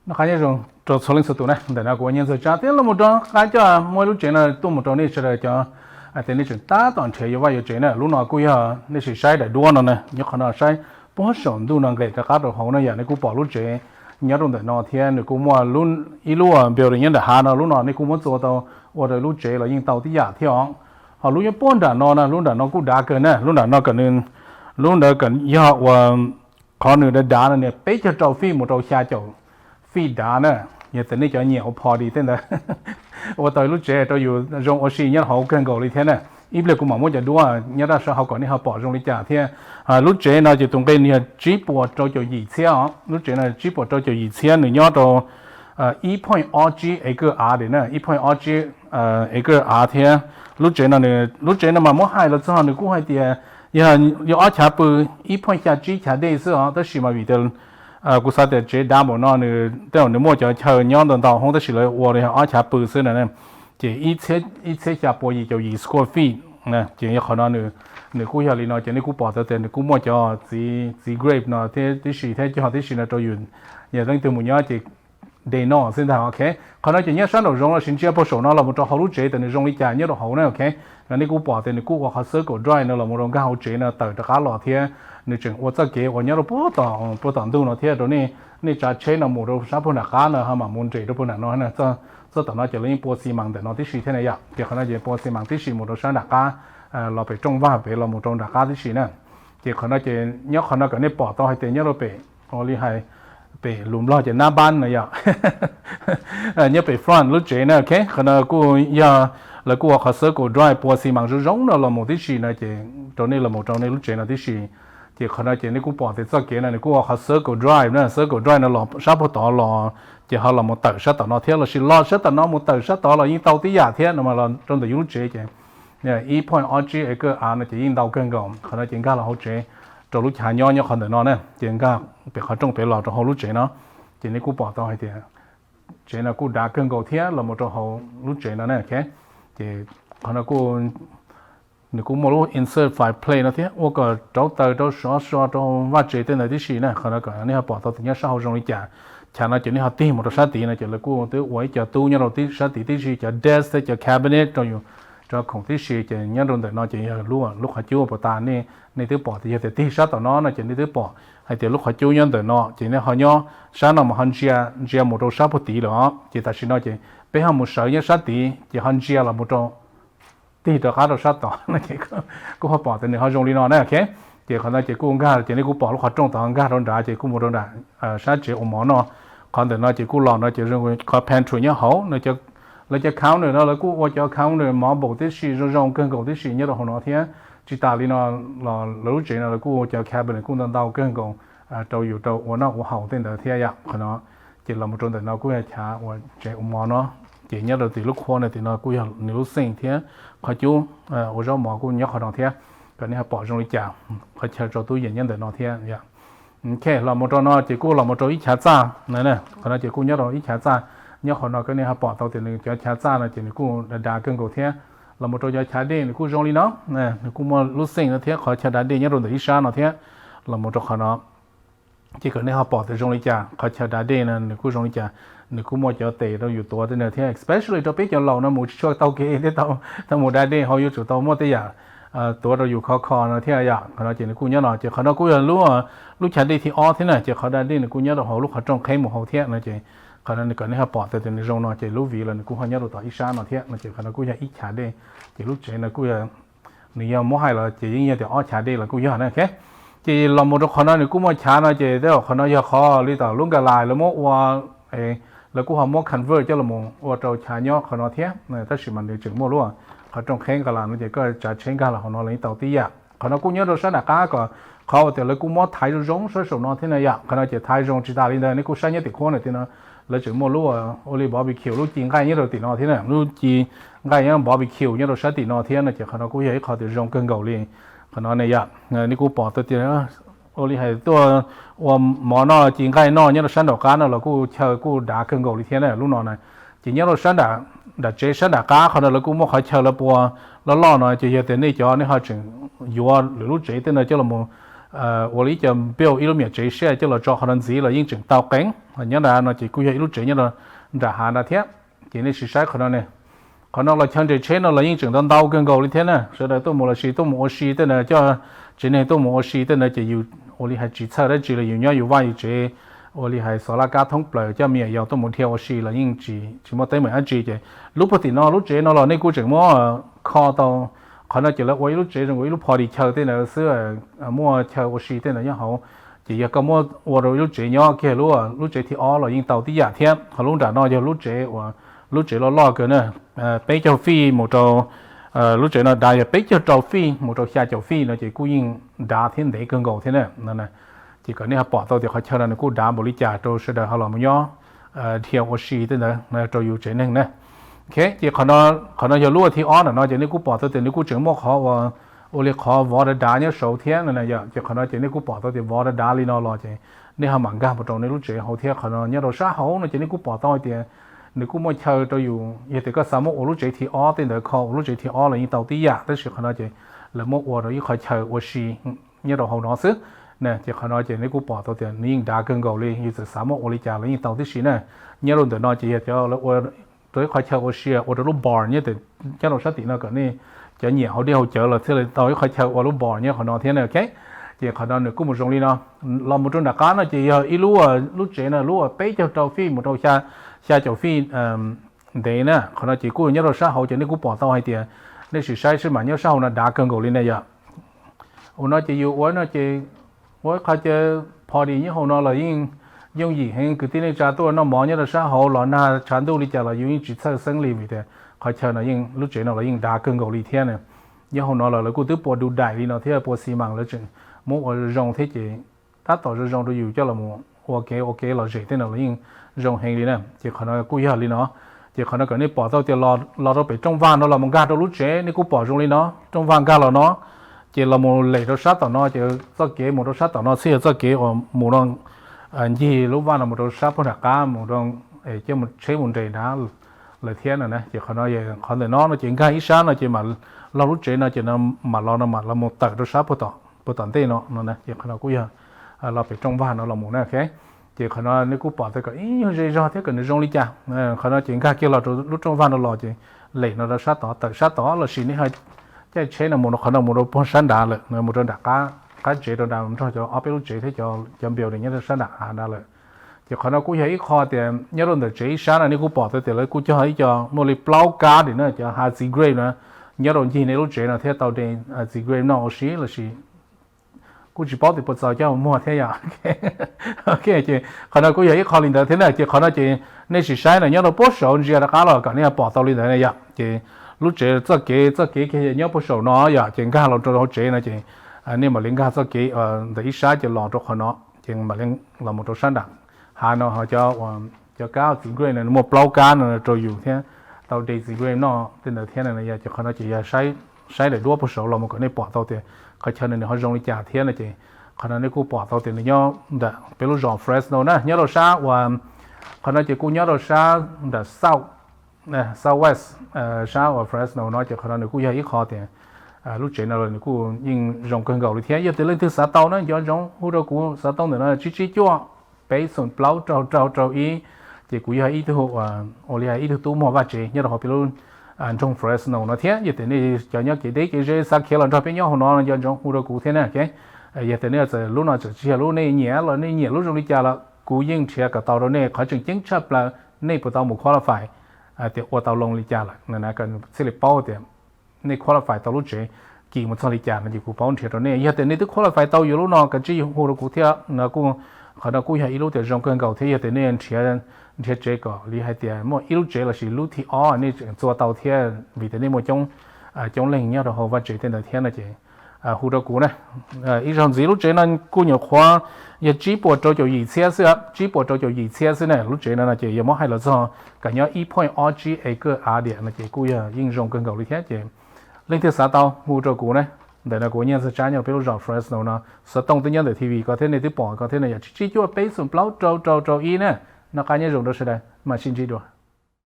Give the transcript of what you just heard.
Noj qab nyob zoo rau txhua leej txhua tus na, ntawm no kuv ua Nyiaj Ntxawg Tsab thiab los mus rov qab coj muaj ib lub tsev no tuaj mus rau nej sawv daws cov, tias nej tseem tab tom nrhiav yuav vaj yuav tsev na. Lub no kuj yog nej sim saib daim duab no na, nyob qhov no saib puag saum ntuj no nqes rov qab rau hauv no yom, nej kuj pom lub tsev nyob rau ntawm no thiab nws kuj muaj ib lub building nyob nram hav no, lub no nej kuj muab txua tau ua rau lub tsev los yeej tau tib yam thiab os. Ho lub nyob puag nram no na, lub nram no kuj dav kawg na, lub nram no kom nws, lub ntawd kom yog ua qhov nws dav dav no niag peb caug rau feet mus rau xya caum feet dav na. Yog tias nej cov nyiam ua party tej ntawd ua tau lub tsev rau yus zoo ua si nyob hauv kawg nkaus li thiab na. Ib pliag kuv mam muab cov duab nyob rau sab hauv kom nej ho pom zoo li cas thiab. Lub tsev no ces tus nqi nws yog tsib puas rau caum yim txhiab os, lub tsev no tsib puas rau caum yim txhiab, nws nyob rau ib point ob tsib acre av na, ib point ob tsib acre av thiab. Lub tsev no, lub tsev no mas muab hais los txog nws kuj hais tias yog, yog ob chav pw, ib point xya tsib chav dej xwb os, tab sis mas vim tias kuv xav tias tsev dav npaum no nws tej zaum nws muaj cov chaw nyob ntau ntau hoob, tab sis lawv ua li ob chav pw xwb na, ces ib txhiab xya puas yim caum yim square feet. Ces yog qhov no nws kuj yog li no, ces nej kuj pom tau tias nws kuj muaj cov txiv, txiv grape no thiab tib si thiab cog tib si no rau yus, yog leej twg mus nyob ces de noj xwb ntag. Ok, qhov no ces nyob sab nraum zoov los sis ntsia puag saum no los mus rau hauv lub tsev tias nws zoo li cas nyob rau hauv na. Ok, nej kuj pom tias nws kuj ua qhov circle drive no los mus rau nkag hauv tsev no tawm rov qab los thiab nws tseem ua txoj kev uas nyob rau puag tom, puag tom ntug no thiab rau nej, nej tsav tsheb no mus rau sab puag nram qab no ho mam mus nres rau puag nram no. Txoj tom no ces lawv yeej pua xi mas ntawm no tib si thiab na yom, ces qhov no ces pua xi mas tib si mus rau sab nram qab, los pem rooj vag pem los mus rau nram qab tib si na. Ces qhov no ces nyob qhov no kom nej pom tau hais tias nyob rau pem, ua li hais pem lus Nplog ces nab npab no yom, nyob pem front lub tsev na. Ok, qhov no kuj yog lawv kuj ua qhov circle drive pua xi mas zoo zoo no los mus tib si no ces rau nej los mus rau nej lub tsev no tib si. Ces qhov no ces nej kuj pom tias txoj kev no nws kuj ua qhov circle drive na, circle drive no los sab puag tod los ces ho los mus tawm sab tom no thiab los sis los sab tom no mus tawm sab tod los yeej tau tib yam thiab no mas los rau ntawm yus lub tsev ces ib point ob tsib acre av no ces yeej ntau kawg nkaus. Qhov no ces nkag los hauv tsev rau lub chav nyob nyob qhov ntawm no na, ces nkag pem qhov rooj pem los rau hauv lub tsev no, ces nej kuj pom tau hais tias tsev no kuj dav kawg nkaus thiab los mus rau hauv lub tsev no na. Ok, ces qhov no kuj, nws kuj muaj lub insert fireplace no thiab ua kom rauv taws rau sov so rau vaj tsev tej ntawd tib si na. Qhov no kom nej ho pom tau tias nyob sab hauv zoo li cas. Chav no ces nej ho tig mus rau sab tid no ces lawv kuj twb ua ib co tub nyob rau sab tid tib si, cov desk thiab cov cabinet rau yus, rau khoom tib si. Ces nyob rau ntawm no ces yog lub, lub qhov cub puas tas, nej twb pom tias yog tias tig sab tom no no ces nej twb pom hais tias lub qhov cub nyob ntawm no ces nej ho nyob sab no mas ho ntsia, ntsia mus rau sab puag tid lawm os. Ces tam sim no ces peb ho mus sawv nyob sab tid ces ho ntsia los mus rau, tig rov qab rau sab tod no ces kuj ho pom tias nws ho zoo li no na. Ok, ces qhov no ces kuj nkag ces nej kuj pom lub qhov rooj tod nkag rau nrad ces kuj mus rau nram sab tsev ua mov noj. Qhov ntawm no ces kuj los no ces zoo qhov pantry nyob hauv no. Lawv cov counter no lawv kuj ua cov counter marble tib si zoo zoo kawg nkaus tib si nyob rau hauv no thiab. Tsis tas li no los lawv lub tsev no lawv kuj ua cov cabinet kuj ntau ntau kawg nkaus rau yus rau ua noj ua haus tej ntawd thiab yom. Qhov no ces los mus rau ntawm no kuj yog chav uas tsev ua mov no, ces nyob rau tim lub khua no tim no kuj yog nws lub sink thiab qhov cub ua zaub mov kuj nyob qhov no thiab. Kom nej ho pom zoo li cas, qhov chaw rau tub yees nyob ntawm no thiab. Ok, los mus rau no ces kuj los mus rau ib chav txaj na, qhov no ces kuj nyob rau ib chav txaj. Nyob qhov no kom nej ho pom tau tias nws cov chav txaj no ces nws kuj dav dav kawg nkaus thiab. Los mus rau cov chav dej nws kuj zoo li no, nws kuj muaj lub sink no thiab qhov chaw dav dej nyob rau ntawm ib sab no thiab. Los mus rau qhov no ces kom nej ho pom tias zoo li cas, qhov chaw dav dej no nws kuj zoo li cas. Nws kuj muaj cov tes rau yus tuav tej ntawd thiab, especially rau peb cov laus no mus tsis tshua tau kev thiab tau, tau mus dav dej hauv yuav tsum tau muaj tej yam tuav rau yus khov kho no thiab yom. Qhov no ces nws kuj nyob no ces qhov no kuj yog lub, lub chav dej thib ob thiab na, ces qhov dav dej nws kuj nyob rau hauv lub qhov rooj qheb mus hauv thiab no ces qhov no nws kom nej ho pom tias nws zoo no ces lub viv los nws kuj ho nyob rau tom ib sab no thiab no ces qhov no kuj yog ib chav dej. Ces lub tsev no kuj yog, nws yog muab hais los ces yeej yog tias ob chav dej los kuj yog na. Ok, ces los mus rau qhov no nws kuj muaj chav no ces tej zaum qhov no yog qhov li tom lub nkas lais lawv muab ua, lawv kuj ho muab convert coj los ua rau chav nyob qhov no thiab, tab sis mas nws tseem muaj lub qhov rooj qheb nkas lais no ces koj tsav tsheb nkag los hauv no los yeej tau tib yam. Qhov no kuj nyob rau sab nram qab kom qhov uas tias lawv kuj muab thaiv zoo zoo sab saum no thiab na yom. Qhov no ces thaiv zoo tsis tas li ntawd nej kuj saib nyob tim qhuab ntawm tid no, lawv tseem muaj lub ua li barbecue lub ci nqaij nyob rau tim no thiab na, lub ci nqaij nyob barbecue nyob rau sab tim no thiab no ces qhov no kuj yog ib qho tias zoo kawg nkaus li. Qhov no ne yom, nej kuj pom tau tias ua li hais tuaj ua mov noj ci nqaij noj nyob rau sab nraum qab no los kuj chaw kuj dav kawg nkaus li thiab na lub no na. Ces nyob rau sab nram tsev sab nram qab qhov no lawv kuj muaj qhov chaw lawv pua loj loj no ces yog tias nej cov nej ho tseem yuav lwm lub tsev tej no coj los ua li ib co build ib lub me nyuam tsev seb coj los tso qhov no ntxiv los yeej tseem tau qeeb. Nyob nram no ces kuj yog ib lub tsev nyob nram hav nrad thiab. Ces nej sim saib qhov no ne, qhov no los chaw nres tsheb no los yeej tseem ntau ntau kawg nkaus li thiab na. Sawv daws tuaj mus los sis tuaj mus ua si tej ntawd, coj tsev neeg tuaj mus ua si tej ntawd ces yus ua li hais tsis txhawj dab tsi li, yus nyob yus vaj yus tsev, ua li hais xov laj kab thoob plaws, coj me nyuam yaus tuaj mus dhia ua si los yeej tsis muaj teeb meem dab tsi. Ces lub puag tim no lub tsev no los nej kuj tseem muab kho tau. Qhov no ces lawv ua ib lub tsev zoo ib lub party chaw tej ntawd xwb, muaj chaw ua si tej ntawd nyob hauv. Ces yog koj muab ua rau ib lub tsev nyob kiag lub, lub tsev thib ob los yeej tau tib yam thiab. Ho lub nram no yog lub tsev uas, lub tsev loj loj kawg na, peb caug feet mus rau, lub tsev no dav yog peb caug rau feet mus rau xya caum feet no ces kuj yeej dav thiab ntev kawg nkaus thiab na. Ces kom nej ho pom tau tias qhov chaw no nws kuj dav npaum li cas rau sawv daws ho los mus nyob dhia ua si tej ntawd rau yus tsev neeg na. Ok, ces qhov no yog lub thib ob nram no ces nej kuj pom tau tias nws kuj tseem muaj qhov ua, ua li qhov vov dav dav nyob saud thiab no na yom. Ces qhov no ces nej kuj pom tau tias vov dav dav li no los ces nej ho mam nkag mus rau nej lub tsev hauv thiab. Qhov no nyob rau sab hauv no ces nej kuj pom tau hais tias nws kuj muaj chaw rau yus, yog tias koj xav muab ua lub tsev thib ob tej ntawd, kho ua lub tsev thib ob los yeej tau tib yam, tab sis qhov no ces lawv muab ua rau ib qho chaw ua si nyob rau hauv no xwb. Ces qhov no ces nej kuj pom tau tias nws yeej dav kawg nkaus li, yus txawm xav muab ua li cas los yeej tau tib si na. Nyob rau ntawm no ces yog cov lawv ua rau ib qho chaw ua si, ua rau lub bar nyob, nyob rau sab tim no kom nej cov nyiam hauv dej hauv cawv los thiaj li tau ib qho chaw ua lub bar nyob qhov no thiab na. Ok, ces qhov no nws kuj mus zoo li no. Los mus rau nram qab no ces yog ib lub, lub tsev no lub peb caug rau feet mus rau xya caum feet ntev na. Qhov no ces kuj nyob rau sab hauv ces nej kuj pom tau hais tias, nej sim saib seb mas nyob sab hauv no dav kawg nkaus li na yom. Ua no ces yus ua no ces ua ib qho chaw party nyob hauv no los yeej yooj yim heev, kwv tij neej tsa tuaj noj mov nyob rau sab hauv los nag tshav ntuj li cas los yus yeej tsis txhawj xeeb li vim tias qhov chaw no yeej, lub tsev no los yeej dav kawg nkaus li thiab na. Nyob hauv no los lawv kuj twb pua du daim li no thiab pua xi mas, lawv tseem muab ua zoo thiab ces tab tom zoo zoo rau yus coj los ua kev, ua kev lom zem tej no los yeej zoo heev li na. Ces qhov no kuj yog li no. Ces qhov no kom nej pom tau tias los rau pem rooj vag no los mus nkag rau lub tsev nej kuj pom zoo li no, rooj vag nkag los no, ces los mus lem rau sab tom no ces txoj kev mus rau sab tom no xwb yog txoj kev uas mus rau ncig lub vaj no mus rau sab puag nram qab mus rau, coj tsheb mus nres nrad lawm thiab no na. Ces qhov no, qhov ntawm no no ces nkag ib sab no ces mam log lub tsev no ces mam los no mam los mus tawm rau sab puag tom ntej no no na. Ces qhov no kuj yog los pem rooj vag no los mus na. Ok, ces qhov no nej kuj pom tau kom ib nyuag zej zog thiab kom nws zoo li cas. Qhov no ces nkag kiag los rau lub rooj vag no los ces lem no rau sab tod, tawm sab tod los sis nej ho caij tsheb no mus rau qhov no mus rau puag sab nrad lawm, mus rau nram qab tsev rau nrad nrog cov ob peb lub tsev thiab cov building nyob rau sab nram hav nrad lawm. Ces qhov no kuj yog ib qho tias nyob rau ntawm tsev ib sab no nej kuj pom tau tias lawv kuj cog ib co muaj li plaub kab tim no cov hav txiv grape na, nyob rau ncig nej lub tsev no thiab tau de txiv grape noj ua si los sis kuj tsis paub tias puas txaus coj mus muag thiab yom. Ok, ces qhov no kuj yog ib qho li ntawd thiab na. Ces qhov no ces nej sim saib no nyob rau puag saud ntsia rov qab los kom nej pom tau li ntawd na yom. Ces lub tsev txoj kev, txoj kev kiag nyob puag saum no yom, ces nkag los rau hauv tsev no ces nej mam li nkag txoj kev ntawm ib sab ces los rau qhov no, ces mam li los mus rau sab nram hav no ho cov, cov kab txiv grape no muaj plaub kab no rau yus thiab tau de txiv grape noj tej ntawd thiab no yom. Ces qhov no ces yog saib daim duab puag saud los mus kom nej pom tau tias qhov chaw no nws ho zoo li cas thiab no ces qhov no nej kuj pom tau tias nws nyob ntawm peb lub zos Fresno na, nyob rau sab uas, qhov no ces kuj nyob rau sab ntawm south, southwest, sab uas Fresno no ces qhov no nws kuj yog ib qho tias lub tsev no los nws kuj yeej zoo kawg nkaus li thiab. Yog tias leej twg xav tau na nco ntsoov hu rau kuv, xav tau ntawm no tsib tsib cuaj peb xoom plaub rau rau rau ib. Ces kuv yog ib tug, ua li ib tug tub muag vaj tsev nyob rau hauv peb lub nroog Fresno no thiab. Yog tias nej cov nyob kev deb kev ze xav khiav los nrog peb nyob hauv no nco ntsoov hu rau kuv thiab na. Yog tias nej txawm lub no txawm tsis yog lub nej nyiam los nej nyiam lub zoo li cas los kuv yeej nrhiav kom tau rau nej. Qhov tseem ceeb tshaj plaws nej puas tau mus qualify tias ua tau loan li cas lawm, thiaj li paub tias nej qualify tau lub tsev kis mus txog li cas no ces kuv paub nrhiav rau nej. Yog tias nej twb qualify tau yuav lub no kav tsij hu rau kuv thiab. Qhov no kuj yog ib lub tias zoo kawg nkaus thiab. Yog tias nej nrhiav tsev kom li hais tias muaj ib lub tsev los sis lub thib ob nej tseem txua tau thiab vim tias nej muaj coob, coob leej nyob rau hauv vaj tsev tej ntawd thiab no ces hu rau kuv na. Ib zaug ntxiv lub tsev no kuj nyuam qhuav yog tsib puas rau caum yim txhiab xwb, tsib puas rau caum yim txhiab xwb na. Lub tsev no no ces yog muab hais los txog kom nyob ib point ob tsib acre area no ces kuj yog yeej zoo kawg nkaus li thiab. Ces leej twg xav tau hu rau kuv na. Ntawm no kuv Nyiaj Ntxawg Tsab nyob peb lub zos Fresno no, xov tooj twb nyob ntawm T V ko thiab nej twb pom ko thiab no yom, tsib tsib cuaj peb xoom plaub rau rau rau ib na. Noj qab nyob zoo rau sawv daws, mam sib ntsib dua.